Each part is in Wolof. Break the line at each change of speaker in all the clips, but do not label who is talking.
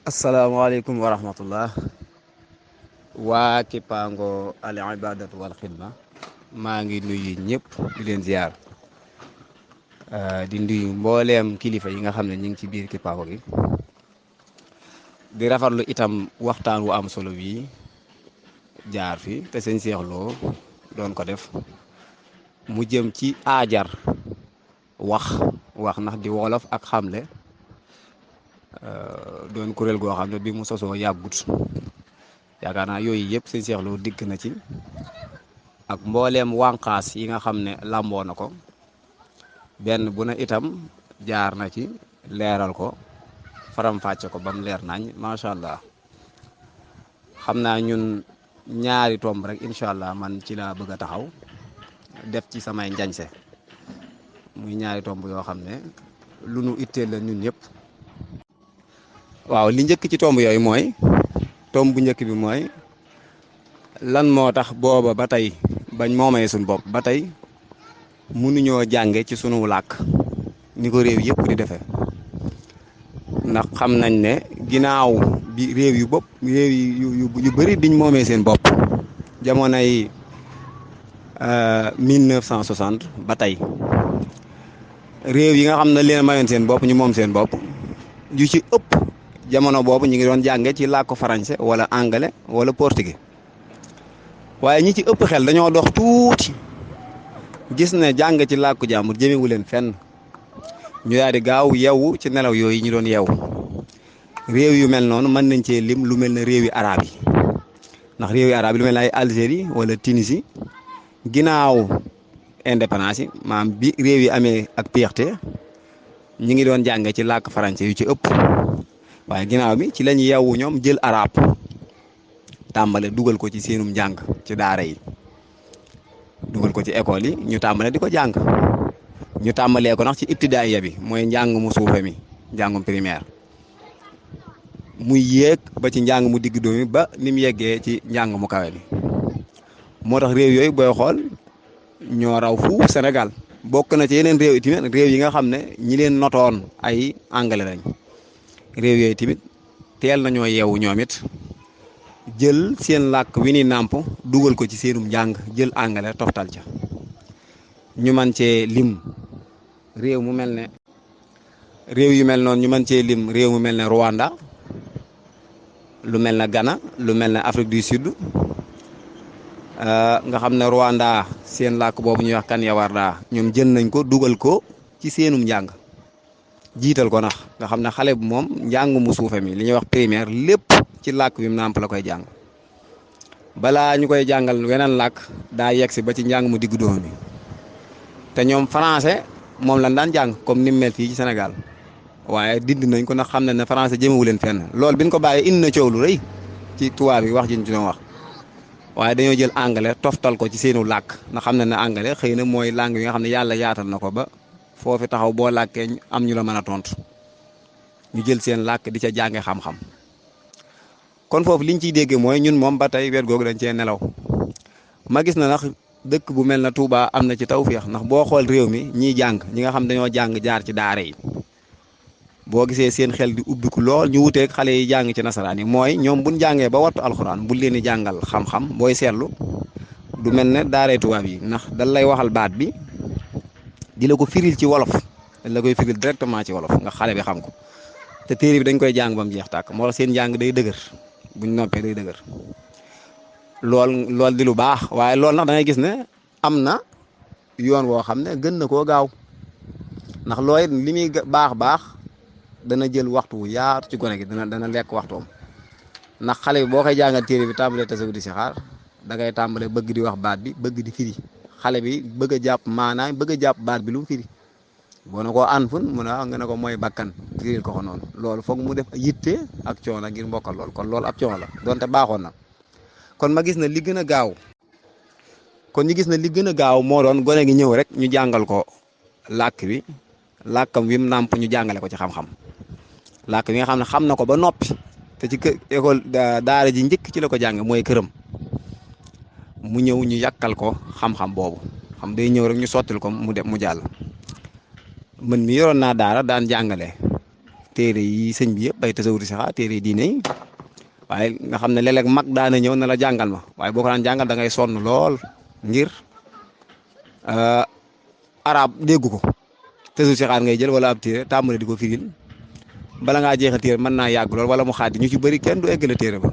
asalaamaaleykum wa rahmatullah waa Kippaango al ibadatu wal xidma maa ngi nuyu ñëpp di leen ziar di nuyu mbooleem kilifa yi nga xam ne ñu ngi ci biir Kippaango gi di rafetlu itam waxtaan wu am solo bii jaar fi te sëñ Cheikh Lo doon ko def mu jëm ci aajar wax ndax di wolof ak xamle doon kuréel goo xam ne bi mu sosoo yàggut yaakaar naa yooyu yëpp sëñ Cheikh Lo dikk na ci ak mbooleem wànqaas yi nga xam ne làmboo na ko benn bu na itam jaar na ci leeral ko faram-fàcce ko ba mu leer nañ macha allah xam naa ñun ñaari tomb rek incha allah man ci laa bëgg a taxaw def ci samay njañse muy ñaari tomb yoo xam ne lu nu itteel la ñun ñëpp. waaw li njëkk ci tomb yooyu mooy tomb bu njëkk bi mooy lan moo tax booba ba tey bañ moomee suñu bopp ba tey mënuñoo jànge ci sunu làkk ni ko réew yëpp di defee ndax xam nañ ne ginnaaw bi réew yu bëri biñ moomee seen bopp jamonoy 1960 ba tey réew yi nga xam ne leen mayoon seen bopp ñu moom seen bopp yu ci ëpp jamono boobu ñu ngi doon jànge ci làkku français wala anglais wala portugais waaye ñi ci ëpp xel dañoo dox tuuti gis ne jàng ci làkku jàmbur jëmewu leen fenn ñu daal di gaaw yeewu ci nelaw yooyu ñu doon yeewu réew yu mel noonu mën nañ cee lim lu mel ne réewi arab yi ndax réewi arab yi lu mel ne ay Algérie wala Tunisie ginnaaw indépendance yi maam bi réew yi amee ak péexte ñi ngi doon jànge ci làkk français yu ci ëpp waaye ginnaaw bi ci lañ yeewu ñoom jël arab tàmbale dugal ko ci seenum njàng ci daara yi dugal ko ci école yi ñu tàmbale di ko jàng ñu tàmbalee ko nax ci ibtidaaya bi mooy njàng mu suufe mi njàngum primaire muy yéeg ba ci njàng mu digg doomi ba ni mu yeggee ci njàng mu kawe mi moo tax réew yooyu booy xool ñoo raw fu Sénégal bokk na ci yeneen réew tamit réew yi nga xam ne ñi leen notoon ay anglais lañ réew yooyu tamit teel nañoo yeewu ñoom it jël seen làkk wi ni nàmp dugal ko ci seenum njàng jël anglais toftal ca ñu man cee lim réew mu mel ne réew yu mel noonu ñu mën cee lim réew mu mel ne Rwanda lu mel ne Ghana lu mel ne Afrique du Sud nga xam ne Rwanda seen làkk boobu ñuy wax Kanya-Warda ñoom jël nañ ko dugal ko ci seenum njàng jiital ko nax nga xam ne xale bu moom njàng mu suufe mi li ñuy wax primaire lépp ci làkk bi mu nàmp la koy jàng balaa ñu koy jàngal weneen làkk daa yegsi ba ci njàng mu diggu dóom mi te ñoom français moom lañ daan jàng comme ni mu mel fii ci Sénégal waaye dindi nañ ko ndax xam ne français jëmewu leen fenn loolu bi ñu ko bàyyee indi na coow lu rëy ci tubaab yi wax ji ñu ci doon wax waaye dañoo jël anglais toftal ko ci seenu làkk ndax xam ne anglais xëy na mooy langue yi nga xam ne yàlla yaatal na ko ba foofu taxaw boo làkkee am ñu la mën a tontu ñu jël seen làkk di ca jànge xam-xam kon foofu liñ ciy dégg mooy ñun moom ba tey wet googu dañ cee nelaw ma gis na ndax dëkk bu mel na Touba am na ci tawféex ndax boo xool réew mi ñiy jàng ñi nga xam dañoo jàng jaar ci daara yi boo gisee seen xel di ubbiku lool ñu wuteeg xale yi jàng ci nasaraan yi mooy ñoom buñ jàngee ba wattu alxuraan buñ leen di jàngal xam-xam booy seetlu du mel ne daaray tubaab yi ndax dal lay waxal baat bi di la ko firil ci wolof dañ la koy firil directement ci wolof nga xale bi xam ko te téere bi dañ koy jàng ba mu jeex tàkk moo tax seen jàng day dëgër buñ noppee day dëgër lool di lu baax waaye loolu nag da ngay gis ne am na yoon woo xam ne gën na koo gaaw ndax looy li muy baax dana jël waxtu wu yaatu ci gone gi dana lekk waxtoom ndax xale bi boo koy jàngal téere bi tàmbalee tasawu di si xaar da ngay tàmbalee bëgg di wax baat bi bëgg di firi xale bi bëgg a jàpp maanaam bëgg a jàpp baat bi lu mu firi boo na koo an fun mu ne nga ne ko mooy bakkan firil ko noonu loolu foog mu def yitte ak coono ngir mbokkal lool kon loolu ab coono la donte baaxoon na kon ma gis na li gën a gaaw kon ñu gis na li gën a gaaw moo doon gone gi ñëw rek ñu jàngal ko làkk bi làkkam wi mu nàmp ñu jàngale ko ci xam-xam làkk bi nga xam ne xam na ko ba noppi te ci école daara ji njëkk ci la ko jàng mooy këram mu ñëw ñu yàkkal ko xam-xam boobu xam day ñëw rek ñu sottil ko mu dem mu jàll man mi yoroon naa daara daan jàngale téere yi sëñ bi yëpp ay tasawuri saxa téere yi diine yi waaye nga xam ne léeg-léeg mag daana ñëw na la jàngal ma waaye boo ko daan jàngal da ngay sonn lool ngir arab dégg ko tasawuri saxaar ngay jël wala ab téere tàmbale di ko firil bala ngaa jeexal téere mën naa yàgg lool wala mu xaadi ñu ci bëri kenn du eggale téere ba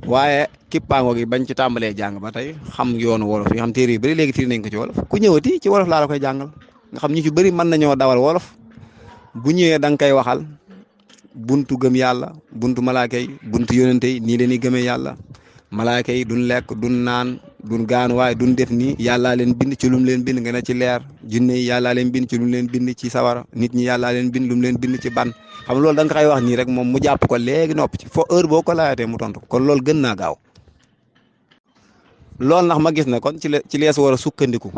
waaye kippaango gi bañ ci tàmbalee jàng ba tey xam yoonu wolof yi xam téere yu bëri léegi firi nañ ko ci wolof ku ñëwati ci wolof laa la koy jàngal nga xam ñu ci bëri mën nañoo dawal wolof bu ñëwee da nga koy waxal buntu gëm yàlla buntu malaaka yi buntu yonente yi nii leen di gëmee yàlla malaaka yi duñ lekk duñ naan duñ gaanuwaay duñ def nii yàllaa leen bind ci lum leen bind nga ne ci leer jinne yi yàllaa leen bind ci lum leen bind ci sawara nit ñi yàllaa leen bind lum leen bind ci ban xam loolu da nga koy wax nii rek moom mu jàpp ko léegi noppi ci fo heure boo ko laajatee mu tontu kon loolu gën naa gaaw loolu ndax ma gis ne kon ci lees war a sukkandiku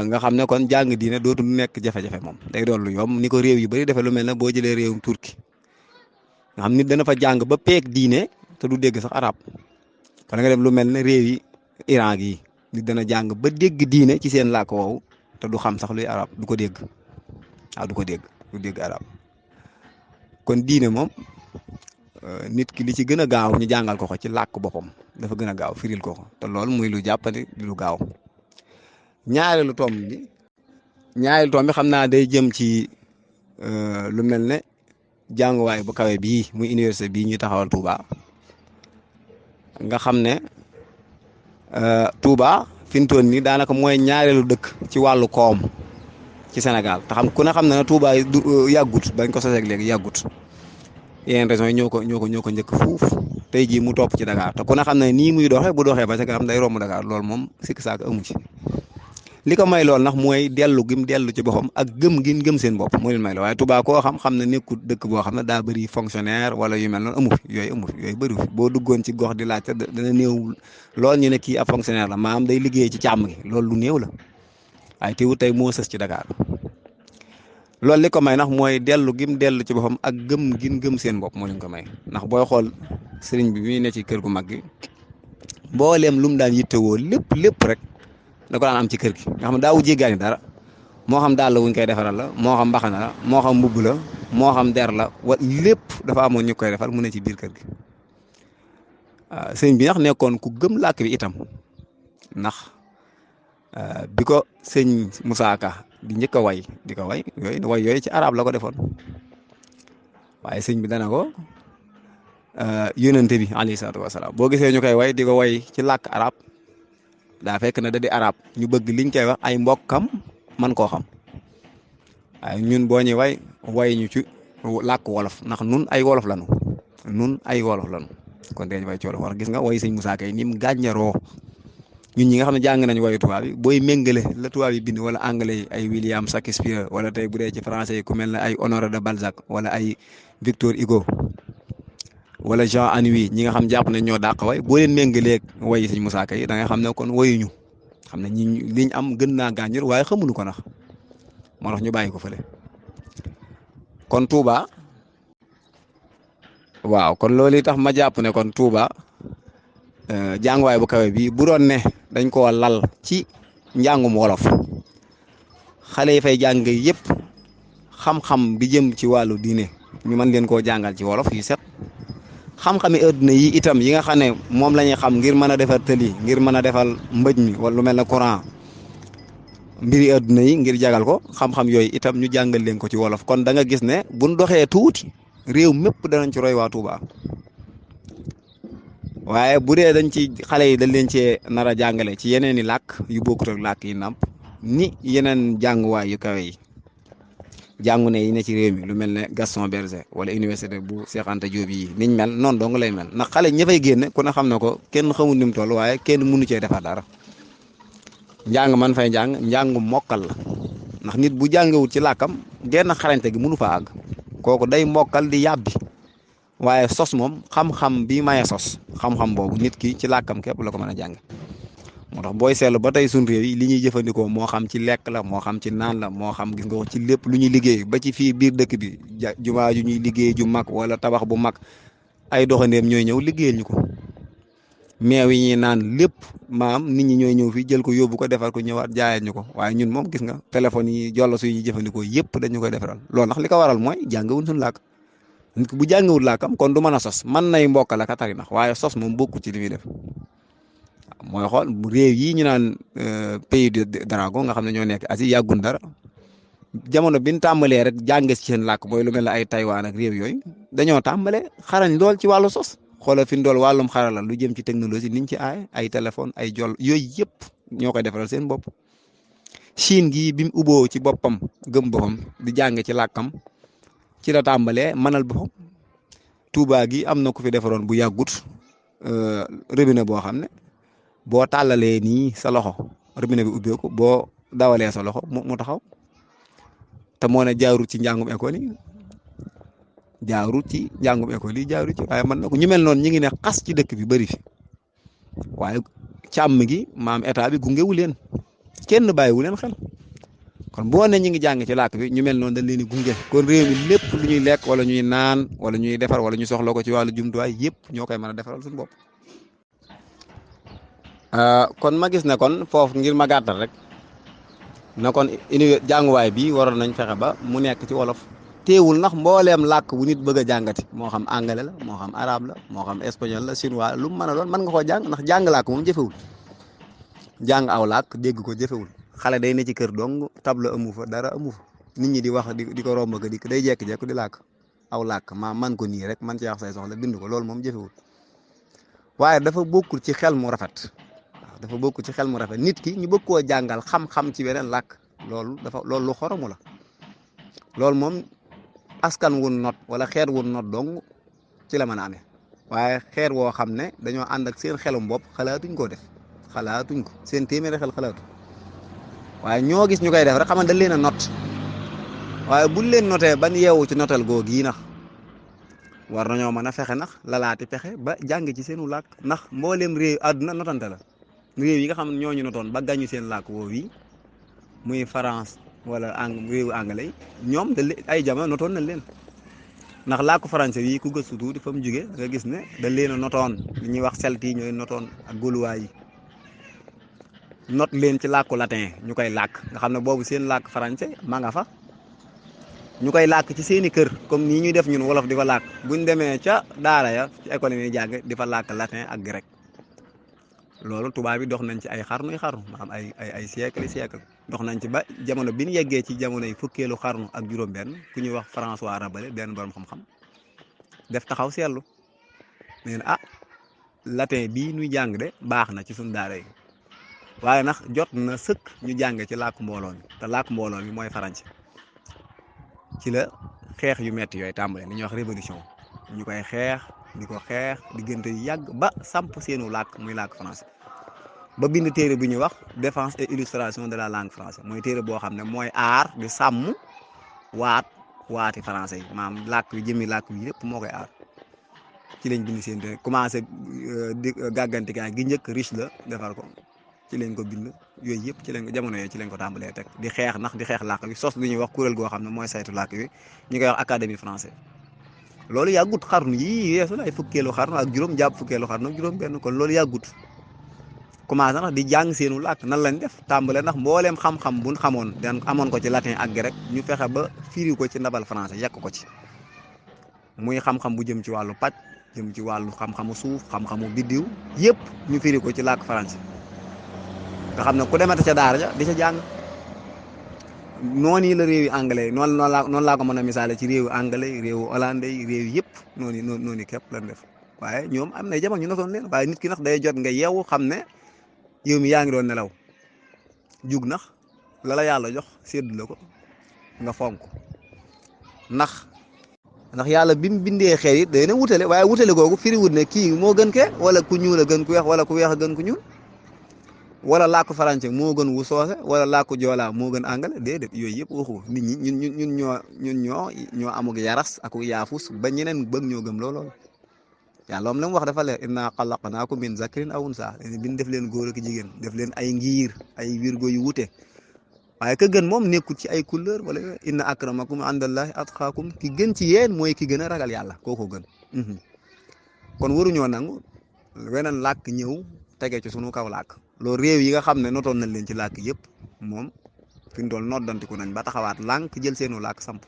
nga xam ne kon jàng diine dootul nekk jafe-jafe moom day doon lu yomb ni ko réew yu bari defee lu mel ne boo jëlee réewum Turki nga xam nit dana fa jàng ba peeg diine te du dégg sax arab kon nga dem lu mel ne réew yi Iran gi nit dana jàng ba dégg diine ci seen làkk woowu te du xam sax luy arab du ko dégg waaw du ko dégg du dégg arab kon diine moom nit ki li ci gën a gaaw ñu jàngal ko ci làkk boppam dafa gën a gaaw firil ko te loolu muy lu jàppandi di lu gaaw ñaareelu tomb bi xam naa day jëm ci lu mel ne jànguwaay bu kawe bii muy université bii ñuy taxawal Touba nga xam ne Touba fi mu toll nii daanaka mooy ñaareelu dëkk ci wàllu koom ci Sénégal te xam ku ne xam ne Touba yàggut bañ ko soseeg léegi yàggut yeneen régions yi ñoo ko njëkk fuuf tey jii mu topp ci Dakar te ku ne xam ne nii muy doxee bu doxee ba ca kanam day romb Dakar loolu moom sikk saak amu ci li ko may lool ndax mooy dellu gim dellu ci boppam ak gëm seen bopp moo leen may la waaye Touba koo xam ne nekkul dëkk boo xam ne daa bëri fonctionnaire wala yu mel noonu amu fi yooyu bëri fi boo duggoon ci gox di laajte dana néew lool ñu ne kii ab fonctionnaire la maanaam day liggéey ci càmm gi loolu lu néew la waaye teewul tey moo sës ci Dakar loolu li ko may ndax mooy dellu ci boppam ak gëm seen bopp moo leen ko may ndax booy xool sëriñ bi muy ne ci kër gu mag gi mbooleem lu mu daan yittewoo lépp rek da ko daan am ci kër gi nga xam ne daawu jéggaani dara moo xam daal la wuñ koy defaral la moo xam mbaxana la moo xam mbubb la moo xam der la wa lépp dafa amoon ñu koy defal mu ne ci biir kër gi waaw sëñ bi ndax nekkoon ku gëm làkk bi itam ndax bi ko sëñ Moussa Ka di njëkk a way yooyu ci arab la ko defoon waaye sëñ bi dana ko yónnante bi alayhi salaatu wasalaam boo gisee ñu koy way di ko way ci làkk arab daa fekk na da di arab ñu bëgg liñ koy wax ay mbokkam man koo xam waaye ñun boo ñuy way ñu ci làkk wolof ndax nun ay wolof lanu kon dañu way ci wolof war gis nga way sëñ Moussa Kay ni mu gànjaroo ñun ñi nga xam ne jàng nañ wayu tubaab yi booy méngale la tubaab yi bind wala anglais yi ay William Shakespeare wala tey bu dee ci français yi ku mel ne ay Honoré de Balzac wala ay Victor Hugo wala Jean Anouilh ñi nga xam jàpp nañ ñoo dàq way boo leen méngalee wayi sëñ Moussa Kay da nga xam ne kon wayuñu xam ne ñi liñ am gën naa gànjur waaye xamuñu ko nax moo tax ñu bàyyi ko fële kon Touba waaw kon loolu tax ma jàpp ne kon Touba jànguwaay bu kawe bi bu doon ne dañ koo lal ci njàngum wolof xale yi fay jàng yëpp xam-xam bi jëm ci wàllu diine ñu mën leen koo jàngal ci wolof yu set xam-xami adduna yi itam yi nga xam ne moom la ñuy xam ngir mën a defar tëli ngir mën a defal mbëj mi wala lu mel ne courant mbiri adduna yi ngir jagal ko xam-xam yooyu itam ñu jàngal leen ko ci wolof kon da nga gis ne buñ doxee tuuti réew mépp danañ ci roy waa Touba waaye bu dee dañ ci xale yi dañ leen cee nar a jàngale ci yeneen i làkk yu bokkut ak làkk yi nàmp ni yeneen jànguwaay yu kawe yi jàngu ne yi ne ci réew mi lu mel ne Gaston Berger wala université bu Cheikh Anta Diop yi niñ mel noonu dong lay mel ndax xale ña fay génne ku ne xam ne ko kenn xamul ni mu toll waaye kenn mënu cee defar dara njàng man fay njàng mokkal la ndax nit bu jàngewut ci làkkam genn xarañte gi mënu fa àgg kooku day mokkal di yàbbi waaye sos moom xam-xam bi maye sos xam-xam boobu nit ki ci làkkam képp la ko mën a jàng moo tax booy seetlu ba tey suñ réew yi li ñuy jëfandikoo moo xam ci lekk la moo xam ci naan la moo xam gis nga ko ci lépp lu ñuy liggéey ba ci fii biir dëkk bi jumaa ju ñuy liggéey ju mag wala tabax bu mag ay doxandeem ñooy ñëw liggéeyal ñu ko meew yi ñuy naan lépp maam nit ñi ñooy ñëw fii jël ko yóbbu ko defar ko ñëwaat jaayee ñu ko waaye ñun moom gis nga téléphone yi jollosu yi ñuy jëfandikoo yëpp dañu koy defaral loolu ndax li ko waral mooy jàngawuñ suñu làkk nit ki bu jàngawul làkkam kon du mën a sos mën nay mbokk la ka tari nax waaye sos moom bokku ci li muy def mooy xool réew yi ñu naan pays de dragon nga xam ne ñoo nekk Asie yàggun dara jamono bi ñu tàmbalee rek jànge ci seen làkk mooy lu mel ne ay Taïwan ak réew yooyu dañoo tàmbale xarañ lool ci wàllu sos xoolal fi mu dool wàllum xarala lu jëm ci technologie niñ ci ay téléphone ay jol yooyu yëpp ñoo koy defaral seen bopp Chine gii bi mu ubboo ci boppam gëm boppam di jàng ci làkkam ci la tàmbalee mënal boppam Touba gi am na ku fi defaroon bu yàggut robinet boo xam ne boo tàllalee nii sa loxo robinet bi ubbeeku boo dawalee sa loxo mu taxaw te moo ne jaarut ci njàngum école yi jaarut ci njàngum école yi jaarut ci waaye man na ko ñu mel noonu ñi ngi ne xas ci dëkk bi bëri fi waaye càmm gi maam état bi gungewu leen kenn bàyyiwu leen xel kon boo ne ñi ngi jàng ci làkk bi ñu mel noonu dañ leen di gunge kon réew mi lépp lu ñuy lekk wala ñuy naan wala ñuy defar wala ñu soxla ko ci wàllu jumtuwaay yëpp ñoo koy mën a defaral suñu bopp. kon ma gis ne kon foofu ngir ma gàttal rek na kon jànguwaay bi waroon nañ fexe ba mu nekk ci wolof teewul ndax mbooleem làkk bu nit bëgg a jàngati moo xam anglais la moo xam arabe la moo xam espagnol la chinois lu mu mën a doon mën nga koo jàng ndax jàng làkk moom jëfewul jàng aw làkk dégg ko jëfewul xale day ne ci kër dong tableau amu fa dara amu fa nit ñi di wax di ko romb ko di day jekki-jekki di làkk aw làkk man ko nii rek man ci wax say soxla bind ko loolu moom jëfewul waaye dafa bokkul ci xel mu rafet waaw dafa bokkul ci xel mu rafet nit ki ñu bëgg koo jàngal xam-xam ci beneen làkk loolu lu xoromu la loolu moom askan wu not wala xeet wu not dong ci la mën a amee waaye xeet woo xam ne dañoo ànd ak seen xelum bopp xalaatuñ koo def xalaatuñ ko seen téeméeri xel xalaatu waaye ñoo gis ñu koy def rek xam nga dañ leen a not waaye buñ leen notee ban yeewu ci notal googu yi nax war nañoo mën a fexe nax lalaati pexe ba jàng ci seenu làkk ndax mboolem réew àdduna notante la réew yi nga xam ne ñooñu notoon ba gañu seen làkk woowu yi muy France wala réewu anglais yi ñoom ay jamono notoon nañ leen ndax làkku français yi ku gëstu tuuti fa mu jógee nga gis ne dañ leen a notoon li ñuy wax celtes yi ñooy notoon ak gaulois yi not leen ci làkku latin ñu koy làkk nga xam ne boobu seen làkk français ma nga fa ñu koy làkk ci seeni kër comme nii ñuy def ñun wolof di fa làkk buñ demee ca daara ya ci école yi jàng di fa làkk latin ak grec loolu tubaab bi dox nañ ci ay xarnuy xarnu maanaam ay siècle dox nañ ci ba jamono bi ñu yeggee ci jamono yi fukkeelu xarnu ak juróom-benn ku ñuy wax François Rabelais benn borom xam-xam def taxaw seetlu nee na latin bii ñuy jàng de baax na ci suñu daara yi waaye nag jot na sëkk ñu jàng ci làkku mbooloo mi te làkku mbooloo mi mooy français ci la xeex yu metti yooyu tàmbale li ñuy wax révolution ñu koy xeex di ko xeex diggante yu yàgg ba samp seenu làkk muy làkk français ba bind téere bu ñuy wax défense et illustration de la langue française mooy téere boo xam ne mooy aar di sàmm waati français yi maanaam làkk yu jëmmi làkk yi yëpp moo koy aar ci lañ bind seen téere commencé di gàggantikaay gi njëkk riche la defar ko ci lañ ko bind yooyu yëpp ci lañ ko jamono yooyu ci lañ ko tàmbalee teg di xeex ndax di xeex làkk bi sos lu ñuy wax kuréel goo xam ne mooy saytu làkk bi ñu koy wax académie français loolu yàggut xarnu yii yeesu la ay fukkeelu xarnu ak juróom jàpp fukkeelu xarnu ak juróom benn kon loolu yàggut commencé ndax di jàng seenu làkk nan lañ def tàmbale ndax mbooleem xam-xam buñ xamoon dan amoon ko ci latin ak grec ñu fexe ba firi ko ci ndabal français yekk ko ci muy xam-xam bu jëm ci wàllu pàcc jëm ci wàllu xam-xamu suuf xam-xamu biddiw yëpp ñu firi ko ci làkk français nga xam ne ku demete ca daara ja di ca jàng noonu yi la réew yi anglais yi noonu laa ko mën a misaale ci réewu anglais réewu hollandais yi réew yëpp noonu képp lañ def waaye ñoom am na jamono ñu notoon leen waaye nit ki nax day jot nga yeewu xam ne yow mi yaa ngi doon nelaw jug nax la yàlla jox séddu la ko nga fonk ndax yàlla bi mu bindee xeet yi day na wutale waaye wutale googu firi wut ne kii moo gën ke wala ku ñuul a gën ku weex wala ku weex a gën ku ñuul wala làkku français moo gën wu soose wala làkku joolaa moo gën anglais déedéet yooyu yëpp waxu nit ñi ñun ñoo amug yaras ak yaafus ba ñeneen bëgg ñoo gëm lool yàlla moom la mu wax dafa leer inna xalaqnaakum min zakarin aw unsaa bin def leen góor ak jigéen def leen ay ngir ay wirgo yu wute waaye ka gën moom nekkul ci ay couleur wala inna akramakum indallahi atqaakum ki gën ci yéen mooy ki gën a ragal yàlla kooko gën kon waruñoo nangu weneen làkk ñëw tege ci sunu kaw làkk loolu réew yi nga xam ne notoon nañ leen ci làkk yëpp moom fi mu toll noddantiku nañ ba taxawaat lànk jël seenu làkk samp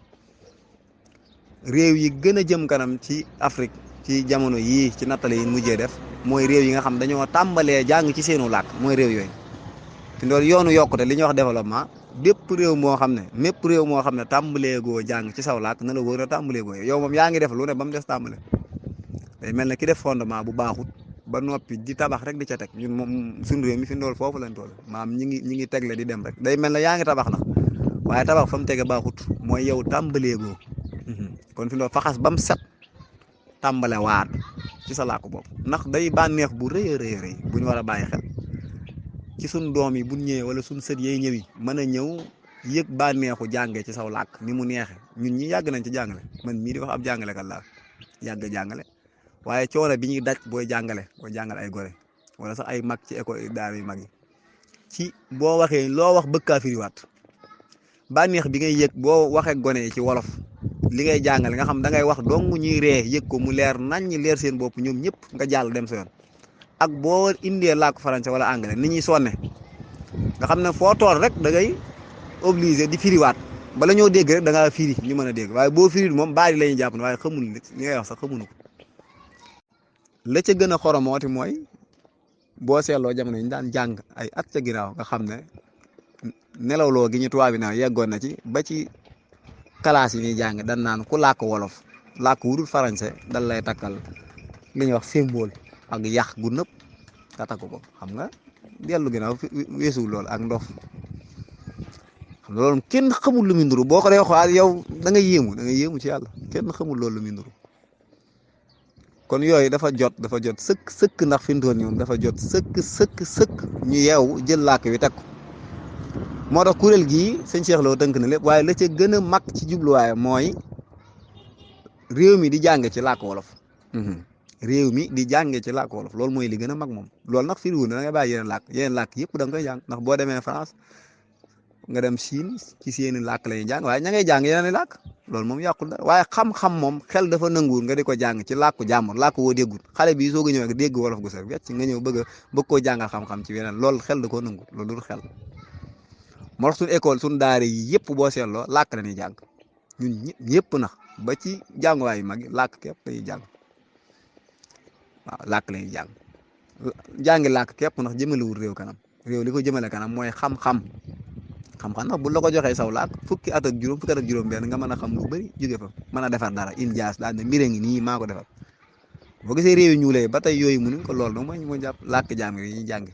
réew yi gën a jëm kanam ci Afrique ci jamono yii ci nattale yi mujjee def mooy réew yi nga xam dañoo tàmbalee jàng ci seenu làkk mooy réew yooyu fi mu toll yoonu yokkute li ñuy wax développement bépp réew moo xam ne mépp réew moo xam ne tàmbalee goo jàng ci saw làkk na la wóor a tàmbalee goo yow moom yaa ngi def lu ne ba mu des tàmbale day mel ne ki def fondement bu baaxut ba noppi di tabax rek di ca teg ñun moom suñu réew mi fi ndool foofu lañ toll maam ñi ngi tegle di dem rek day mel ne yaa ngi tabax na waaye tabax fa mu tege baaxut mooy yow tàmbalee goo kon fi ndool faxas ba mu set tàmbale waat ci sa làkk bopp ndax day bànneex bu rëy a rëy rëy bu ñu war a bàyyi xel ci suñ doom yi buñ ñëwee wala suñ sët yay ñëwi mën a ñëw yëg bànneexu jànge ci saw làkk ni mu neexe ñun ñi yàgg nañ ci jàngale man mii di wax ab jàngalekat laa yàgg jàngale waaye coono bi ñuy daj booy jàngale ay gore wala sax ay mag ci école daara yu mag yi ci boo waxee loo wax bëgg kaa firiwaat bànneex bi ngay yëg boo waxee gone yi ci wolof li ngay jàngale nga xam da ngay wax dong ñuy ree yëg ko mu leer nañ ñi leer seen bopp ñoom ñëpp nga jàll dem sa yoon ak boo indee làkk français wala anglais ni ñuy sonne nga xam ne foo tool rek da ngay obligé di firiwaat bala ñoo dégg rek da ngaa firi ñu mën a dégg waaye boo firi moom baari la ñuy jàpp ne waaye xamul li ngay wax sax xamuñu ko la ca gën a xoromooti mooy boo seetloo jamono yi ñu daan jàng ay at ca ginnaaw nga xam ne nelawloo gi ñu tubaab bi naaw yeggoon na ci ba ci classe yi ñuy jàng dan naan ku làkk wolof làkk wudul français dal lay takkal li ñuy wax symbole ak yax gu nëpp nga takk ko xam nga dellu ginnaaw weesuwul loolu ak ndof xam nga loolu kenn xamul lu muy nduru boo ko dee xool yow da nga yéemu ci yàlla kenn xamul loolu lu muy nduru kon yooyu dafa jot sëkk ndax fi mu toll nii moom dafa jot sëkk ñu yeewu jël làkk wi teg ko moo tax kuréel gii sëñ Cheikh Lo tënk na lépp waaye la ca gën a mag ci jubluwaay mooy réew mi di jànge ci làkk wolof réew mi di jànge ci làkk wolof loolu mooy li gën a mag moom loolu nag firiwul da ngay bàyyi yeneen làkk yëpp da nga koy jàng ndax boo demee France nga dem Chine ci seeni làkk la ñuy jàng waaye ña ngay jàng yeneen i làkk loolu moom yàqul dara waaye xam-xam moom xel dafa nanguwul nga di ko jàng ci làkku jàmbur làkk woo déggul xale bi soog a ñëw ak dégg wolof gu set wecc nga ñëw bëgg koo jàngal xam-xam ci yeneen loolu xel da koo nanguwul loolu du xel moo tax suñu école suñu daara yi yëpp boo seetloo làkk la ñuy jàng ñun ñëpp nax ba ci jànguwaay yu mag yi làkk képp la ñuy jàng waaw làkk la ñuy jàngi làkk képp ndax jëmalewul réew kanam réew li ko jëmale kanam mooy xam-xam ndax bu la ko joxee saw làkk fukki at ak juróom benn nga mën a xam lu bëri jóge fa mën a defar dara injaas daal ne mbire ngi nii maa ko defar boo gisee réew yi ñuulee ba tey yooyu mënuñ ko loolu dong mooy ñu jàpp làkk jàng yi ñuy jàng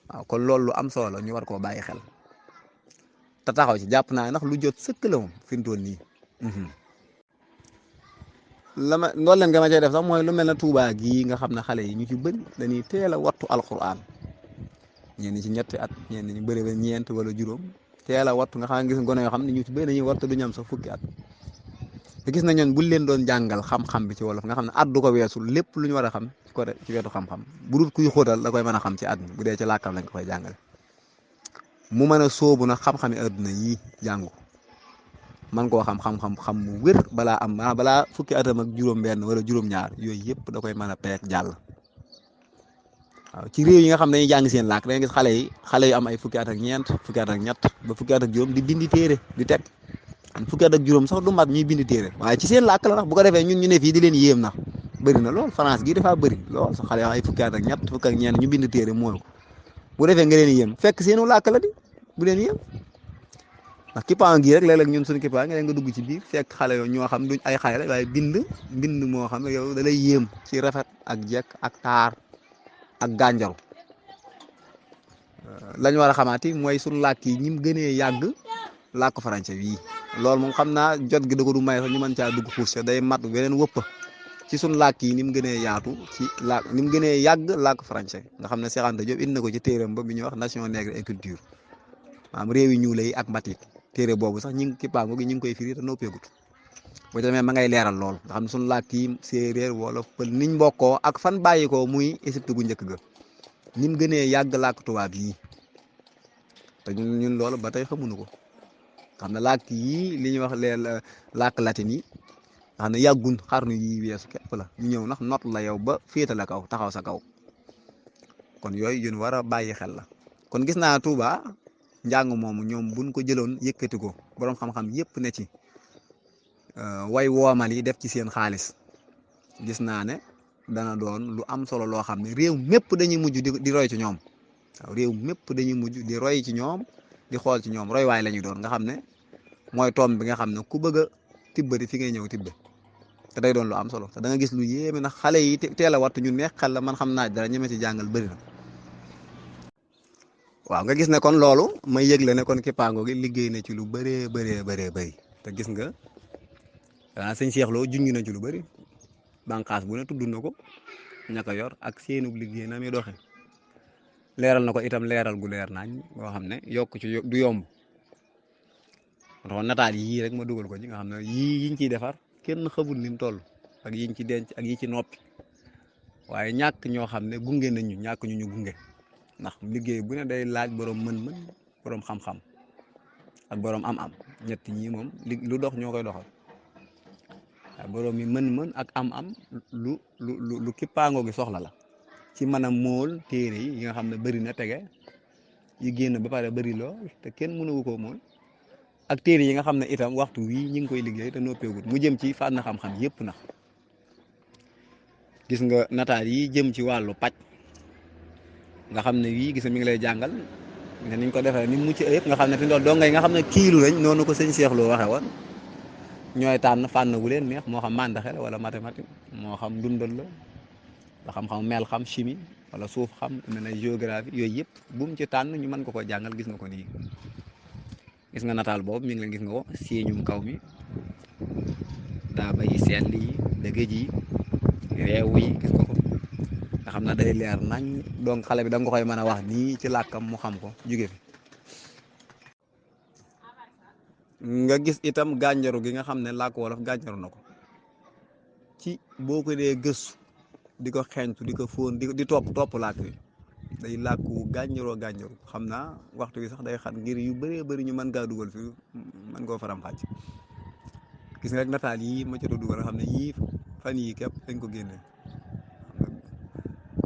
waaw kon loolu lu am solo la ñu war koo bàyyi xel te taxaw ci jàpp naa ndax lu jot sëkk la moom fi mu toll nii loolu leen nga ma cay def sax mooy lu mel ne Touba gii nga xam ne xale yi ñu ci bëri dañuy teel a wattu alquran ñenn ci ñetti at ñenn ñu bëri ba ñeent wala juróom teel a wattu nga xam ne gis gone yoo xam ne ñu ci bëri dañuy wattu du ñam sax fukki at te gis na ñoon buñ leen doon jàngal xam-xam bi ci wolof nga xam ne at du ko weesul lépp lu ñu war a xam ci wetu xam-xam bu dul kuy xóotal da koy mën a xam ci at mi bu dee ci làkkam lañ ko koy jàngale mu mën a sóobu nag xam-xami adduna yii jàngu man koo xam mu wér balaa fukki atam ak juróom-benn wala juróom-ñaar yooyu yëpp da koy mën a peeg jàll. waaw ci réew yi nga xam ne dañuy jàng seen làkk da ngay gis xale yu am ay fukki at ak ñeent fukki at ak ñett ba fukki at ak juróom di bindi téere di teg fukki at ak juróom sax du mat ñuy bindi téere waaye ci seen làkk la ndax bu ko defee ñun ñu ne fii di leen yéem na bëri na lool France gii dafaa bëri lool sax xale yoo ay fukki at ak ñett fukki ak ñeent ñu bind téere mooy ko bu defee nga leen yéem fekk seenu làkk la di bu leen yéem ndax kippaan gii rek léeg-léeg ñun suñu kippaan nga dugg ci biir fekk xale yoo ñoo xam duñ ay xale la waaye bind moo xam ne yow da lay yéem ci rafet ak jekk ak taar ak gànjaru lañ war a xamaati mooy suñu làkk yi ñi mu gënee yàgg làkk français bii loolu moom xam naa jot gi da ko du may sax ñu mën caa dugg xuus day mat beneen wëpp ci suñu làkk yi ni mu gënee yaatu ci làkk ni mu gënee yàgg làkk français nga xam ne Cheikh Anta Diop indi na ko ci téeram ba bi ñuy wax nation nègre et culture maanaam réew yi ñuul yi ak mbatit téere boobu sax ñi ngi kippaango gi ñu ngi koy firi te noppeegut boo demee ma ngay leeral lool nga xam ne suñu làkk yi séeréer wala pël niñ mbokkoo ak fan bàyyi ko muy Égypte gu njëkk ga ni mu gënee yàgg làkk tubaab yi te ñun loolu ba tey xamuñu ko xam ne làkk yii li ñuy wax leen làkk latin yi xam ne yàggun xarnu yi weesu képp la ñu ñëw nag not la yow ba féete la kaw taxaw sa kaw kon yooyu yun war a bàyyi xel la kon gis naa Touba njàng moomu ñoom buñ ko jëloon yëkkati ko borom xam-xam yëpp ne ci way woomal yi def ci seen xaalis gis naa ne dana doon lu am solo loo xam ne réew mépp dañuy mujj di roy ci ñoom waaw réew mépp dañuy mujj di roy ci ñoom di xool ci ñoom roy waay la ñuy doon nga xam ne mooy toom bi nga xam ne ku bëgg a tibbati fi ngay ñëw tibbe te day doon lu am solo te da nga gis lu yéeme nag xale yi teel a wattu ñu neex xel la man xam naa dara ñi ma ci jàngal bëri na waaw nga gis ne kon loolu may yëgle ne kon Kippaango gi liggéey na ci lu bëree bëri te gis nga sëñ Cheikh Lo junj na ci lu bëri bànqaas bu ne tudd na ko ña ko yor ak seenub liggéey na muy doxe leeral na ko itam leeral gu leer nañ boo xam ne yokk ci du yomb nataal yii rek ma dugal ko ci nga xam ne yii yiñ ciy defar kenn xamul ni mu toll ak yiñ ci denc ak yi ci noppi waaye ñàkk ñoo xam ne gunge nañ ñu ñàkk ñu gunge ndax liggéey bu ne day laaj borom mën-mën borom xam-xam ak borom am-am ñett ñii moom lu dox ñoo koy doxal waaye borom yi mën-mën ak am-am lu Kippaango gi soxla la ci mën a mool téere yi nga xam ne bëri na tege yi génn ba pare bëri lool te kenn mënu ko mool ak téere yi nga xam ne itam waxtu wii ñi ngi koy liggéey te noppeegut mu jëm ci fànn xam-xam yépp na gis nga nataal yi jëm ci wàllu paj nga xam ne wii gis nga mi ngi lay jàngal ne niñ ko defee ni mucc ayib nga xam ne fi ndox doo ngay nga xam ne kiilu lañ noonu ko sëñ Cheikh Lo waxe woon ñooy tànn fànn wu leen neex moo xam màndaxe la wala mathématique moo xam dundal la xam-xam mel xam chimie wala suuf xam ne na géographie yooyu yëpp bu mu ci tànn ñu mën ko jàngal gis nga ko nii gis nga nataal boobu mi ngi leen gis nga ko séeñum kaw mi daa bayi sell yi dëgëj yi réew yi gis nga ko nga xam ne day leer nañ donc xale bi da nga ko koy mën a wax nii ci làkkam mu xam ko jóge fi nga gis itam gànjaru gi nga xam ne làkk wolof gànjaru na ko ci boo ko dee gëstu di ko xeeñtu di ko fóon di topp làkk wi day làkku gànjaroo gànjaru xam naa waxtu bi sax day xat ngir yu bëree bëri ñu mën kaa dugal fi mën koo faram xàcc gis nga rek nataal yii ma ci doon dugal nga xam ne yii fan yii képp dañ ko génne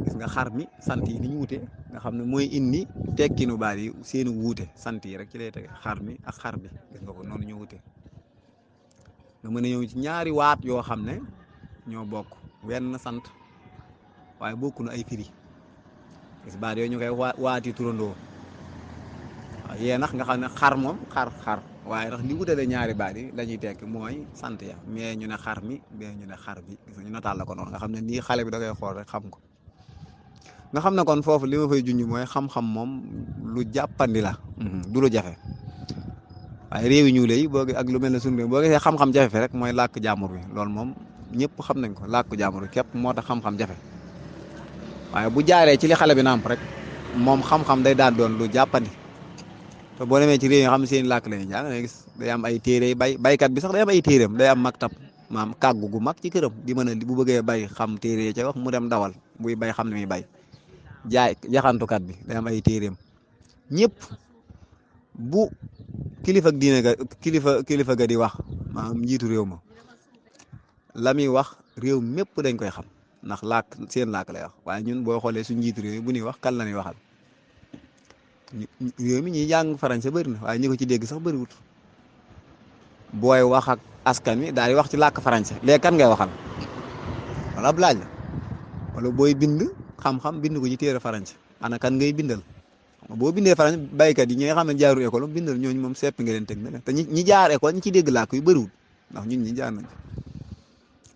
gis nga xar mi sant yi ni ñu wute nga xam ne mooy indi tekkinu baat yi seeni wuute sant yi rek ci lay tege xar mi ak xar bi gis nga ko noonu ñu wute nga mën a ñëw ci ñaari waat yoo xam ne ñoo bokk wenn sant waaye bokku na ay firi gis baat yooyu ñu koy waati turandoo waaw yee nax nga xam ne xar moom xar waaye ndax li wutale ñaari baat yi la ñuy tekki mooy sant ya mais ñu ne xar mi mais ñu ne xar bi gis nga ñu nataal la ko noonu nga xam ne nii xale bi da koy xool rek xam ko nga xam ne kon foofu li ma fay junj mooy xam-xam moom lu jàppandi la du lu jafe waaye réew yi ñu lay boo ak lu mel ne suñu réew boo gisee xam-xam jafe fi rek mooy làkk jàmbur bi loolu moom ñëpp xam nañ ko làkk jàmbur bi képp moo tax xam-xam jafe waaye bu jaaree ci li xale bi nàmp rek moom xam-xam day daan doon lu jàppandi te boo demee ci réew yi nga xam ne seen làkk la ñuy jàng day gis day am ay téere baykat bi sax day am ay téereem day am maktab maam kàggu gu mag ci këram di mën a bu bëggee bay xam téere yi ca wax mu dem dawal buy bay xam ne muy bay yaxantukat bi day am ay téereem ñëpp bu kilifa ak diine ga kilifa ga di wax maanaam njiitu réew ma la muy wax réew mépp dañ koy xam ndax làkk seen làkk lay wax waaye ñun boo xoolee suñ njiitu réew mi bu ñuy wax kan la ñuy waxal réew mi ñuy jàng français bëri na waaye ñi ko ci dégg sax bëriwut booy wax ak askan wi daal di wax ci làkk français léegi kan ngay waxal wala ab laaj la wala booy bind xam-xam bind ko ci téere français ana kan ngay bindal boo bindee français baykat yi ñi nga xam ne jaarul école bindal ñooñu moom sepp nga leen teg na te ñi jaar école ñi ci dégg làkk yu bëriwul ndax ñun ñi jaar nañ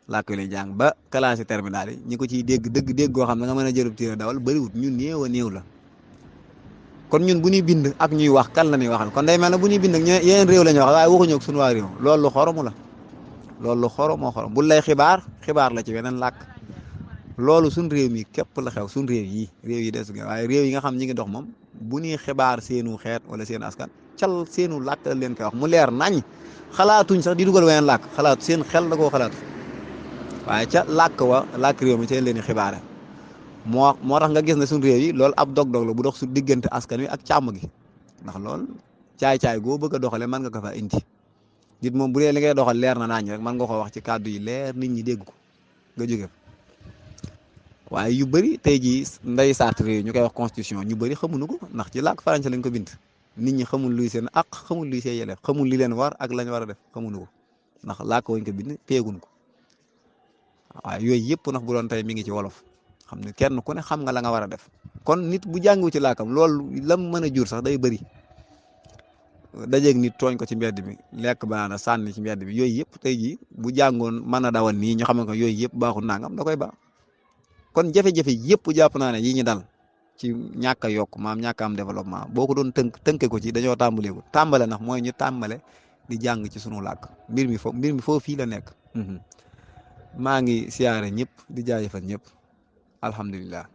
làkk yu lay jàng ba classe terminale yi ñi ko ciy dégg goo xam ne nga mën a jëlub téere dawal bëriwul ñun néew a néew la kon ñun bu ñuy bind ak ñuy wax kan la ñuy waxal kon day mel ne bu ñuy bind ak yeneen réew la ñuy wax waaye waxuñu ak suñu waa réew loolu lu xoromu la loolu lu xoromoo xorom bu lay xibaar la ci weneen làkk loolu suñ réew mi képp la xew suñ réew yi des waaye réew yi nga xam ñi ngi dox moom bu ñuy xibaar seenu xeet wala seen askan cal seenu làkk la leen koy wax mu leer nañ xalaatuñ sax di dugal weneen làkk xalaatu seen xel la koo xalaatu waaye ca làkk réew mi ca leen di xibaare moo tax nga gis ne suñ réew yi loolu ab dog-dog la bu dox su diggante askan wi ak càmm gi ndax lool caay-caay goo bëgg a doxale mën nga ko fa indi nit moom bu dee li ngay doxal leer na nañ rek mën nga ko wax ci kàddu yi leer nit ñi dégg ko nga jóge fa waaye yu bëri tey jii nday sart réew ñu koy wax constitution ñu bëri xamuñu ko ndax ci làkk français lañ ko bind nit ñi xamul luy seen àq xamul luy seen yelleef xamul li leen war ak lañ war a def xamuñu ko ndax làkk wañ ko bind peeguñ ko waaye yooyu yëpp ndax bu doon tey mi ngi ci wolof xam ne kenn ku ne xam nga la nga war a def kon nit bu jàngu ci làkkam loolu lam mën a jur sax day bëri dajeeg nit tooñ ko ci mbedd mi lekk banaana sànni ci mbedd mi yooyu yëpp tey jii bu jàngoon mën a dawal nii ñu xam ne ko yooyu yëpp baaxul nangam da koy baax kon jafe-jafe yëpp jàpp naa ne yi ñu dal ci ñàkk a yokk maam ñàkk am développement boo ko doon tënke ko ci dañoo tàmbalee ko tàmbale ndax mooy ñu tàmbale di jàng ci sunu làkk mbir mi foofu fii la nekk maa ngi siyaare ñëpp di jaajëfal ñëpp alhamdulilah